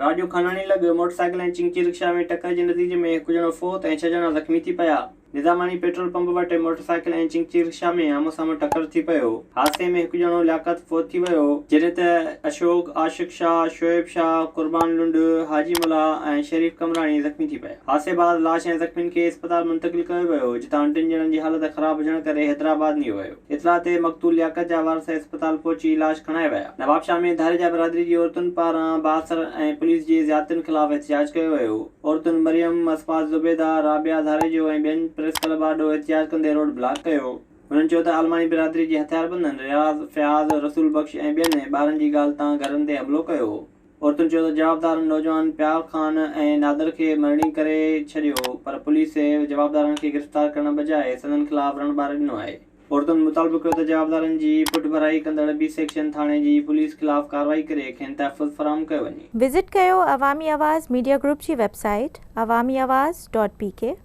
راڄو خاناڻي لڳ موٽرسائيڪل ۽ چنگچي رڪشا ۾ ٽڪر جي نتيجي ۾ هڪ ڄڻو فوت ۽ ڇهه ڄڻا زخمي ٿي پيا. نظاماڻي پيٽرول پمپ وٽ موٽرسائيڪل ۽ چنگچي رڪشا ۾ آمهون سامهون ٽڪر ٿي پيو. حادثي ۾ هڪ ڄڻو لياقت فوت ٿي ويو، جڏهن ته اشوڪ، عاشق شاهه، شعيب شاهه، قربان لنڊ، حاجي ملاح ۽ شريف قمبراڻي زخمي ٿي پيا. حادثي بعد لاش ۽ زخمين کي اسپتال منتقل ڪيو ويو، جتان ٽن ڄڻن جي حالت خراب هجڻ ڪري حيدرآباد نيو ويو. اطلاع تي مقتول لياقت جا وارث اسپتال پهچي لاش کڻائي ويا. نوابشاهه ۾ ڌاريجا برادري جي عورتن پاران بااثر ۽ پوليس جي زيادتين خلاف احتجاج ڪيو ويو. عورتن مريم، مسفات زبيده، رابعه ڌاريجو ۽ ٻين پريس ڪلب آڏو احتجاج ڪندي روڊ بلاڪ ڪيو. هنن چيو ته عالماڻي برادري جي هٿياربندن رياض، فياض، رسول بخش ۽ ٻين ٻارن جي ڳالهه تان گهرن تي حملو ڪيو. عورتن چيو ته جوابدارن نوجوان پيار خان ۽ نادر کي مرڻي ڪري ڇڏيو پر پوليس جوابدارن کي گرفتار ڪرڻ بجاء سندن خلاف رڻ ٻاري ڏنو آهي. عورتن مطالبو ڪيو ته جوابدارن جي پٺڀرائي ڪندڙ بي سيڪشن ٿاڻي جي پوليس خلاف ڪارروائي ڪري کين تحفظ فراهم ڪيو وڃي. وزٽ ڪيو عوامي آواز ميڊيا گروپ جي website Awami Awaz dot P K.